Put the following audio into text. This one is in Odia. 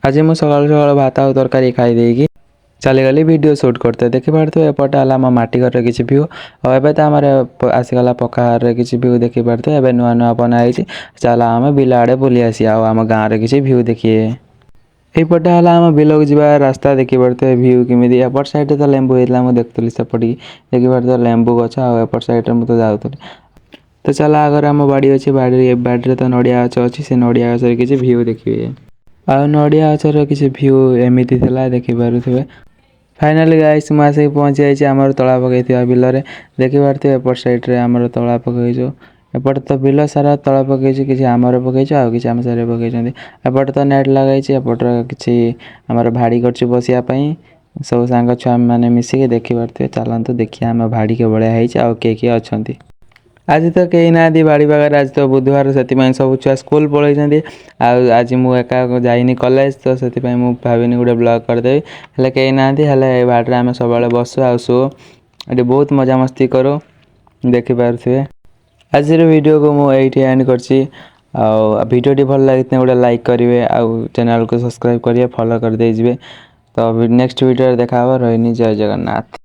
ଆଜି ମୁଁ ସକାଳୁ ସକାଳୁ ଭାତ ଆଉ ତରକାରୀ ଖାଇ ଦେଇକି ଚାଲିଗଲି ଭିଡ଼ିଓ ସୁଟ୍ କରତେ। ଦେଖିପାରୁଥିବେ, ଏପଟେ ହେଲା ଆମ ମାଟି ଘରର କିଛି ଭ୍ୟୁ ଆଉ ଏବେ ତ ଆମର ଆସିଗଲା ପକ୍କା ଘରର କିଛି ଭ୍ୟୁ। ଦେଖିପାରୁଥିବେ, ଏବେ ନୂଆ ନୂଆ ବନା ହେଇଛି। ଚାଲ, ଆମେ ବିଲ ଆଡ଼େ ବୁଲି ଆସିବା ଆଉ ଆମ ଗାଁରେ କିଛି ଭ୍ୟୁ ଦେଖିବେ। ଏଇପଟେ ହେଲା ଆମ ବିଲକୁ ଯିବା ରାସ୍ତା। ଦେଖିପାରୁଥିବେ ଭ୍ୟୁ କେମିତି। ଏପଟ ସାଇଡ଼ରେ ତ ଲେମ୍ବୁ ହେଇଥିଲା, ମୁଁ ଦେଖୁଥିଲି ସେପଟିକି। ଦେଖିପାରୁଥିବେ ଲେମ୍ବୁ ଗଛ ଆଉ ଏପଟ ସାଇଡ଼ରେ ମୁଁ ତ ଯାଉଥିଲି। ତ ଚାଲ, ଆଗରେ ଆମ ବାଡ଼ି ଅଛି। ବାଡ଼ିରେ ତ ନଡ଼ିଆ ଗଛ ଅଛି। ସେ ନଡ଼ିଆ ଗଛରେ କିଛି ଭ୍ୟୁ ଦେଖିବେ ଆଉ ନଡ଼ିଆ ଗଛର କିଛି ଭ୍ୟୁ ଏମିତି ଥିଲା, ଦେଖିପାରୁଥିବେ। ଫାଇନାଲି ଗାଇସ୍, ମୁଁ ଆସିକି ପହଞ୍ଚି ଯାଇଛି ଆମର ତଳା ପକେଇଥିବା ବିଲରେ। ଦେଖିପାରୁଥିବେ, ଏପଟ ସାଇଡ଼ରେ ଆମର ତଳା ପକେଇଛୁ। ଏପଟେ ତ ବିଲ ସାରା ତଳା ପକେଇଛୁ। କିଛି ଆମର ପକେଇଛୁ ଆଉ କିଛି ଆମ ସାଇଡ଼ରେ ପକେଇଛନ୍ତି। ଏପଟେ ତ ନେଟ୍ ଲଗାଇଛି। ଏପଟରେ କିଛି ଆମର ଭାଡ଼ି କରିଛୁ ବସିବା ପାଇଁ ସବୁ ସାଙ୍ଗ ଛୁଆ ମାନେ ମିଶିକି। ଦେଖିପାରୁଥିବେ। ଚାଲନ୍ତୁ ଦେଖିବା ଆମ ଭାଡ଼ି କିଭଳିଆ ହେଇଛି ଆଉ କିଏ କିଏ ଅଛନ୍ତି। ଆଜି ତ କେହି ନାହାନ୍ତି ବାଡ଼ି ପାଖରେ। ଆଜି ତ ବୁଧବାର, ସେଥିପାଇଁ ସବୁ ଛୁଆ ସ୍କୁଲ ପଳେଇଛନ୍ତି ଆଉ ଆଜି ମୁଁ ଏକା ଯାଇନି କଲେଜ। ତ ସେଥିପାଇଁ ମୁଁ ଭାବିନି ଗୋଟେ ବ୍ଲଗ୍ କରିଦେବି। ହେଲେ କେହି ନାହାନ୍ତି, ହେଲେ ଏ ବାଡ଼ିରେ ଆମେ ସବୁବେଳେ ବସୁ ଆଉ ଶୋଉ। ଏଠି ବହୁତ ମଜାମସ୍ତି କରୁ। ଦେଖିପାରୁଥିବେ। ଆଜିର ଭିଡ଼ିଓକୁ ମୁଁ ଏଇଠି ଏଣ୍ଡ କରିଛି। ଆଉ ଭିଡ଼ିଓଟି ଭଲ ଲାଗିଥିଲେ ଗୋଟେ ଲାଇକ୍ କରିବେ ଆଉ ଚ୍ୟାନେଲକୁ ସବସ୍କ୍ରାଇବ୍ କରିବେ, ଫଲୋ କରିଦେଇଯିବେ। ତ ନେକ୍ସଟ ଭିଡ଼ିଓରେ ଦେଖା ହେବ। ରହିଲି, ଜୟ ଜଗନ୍ନାଥ।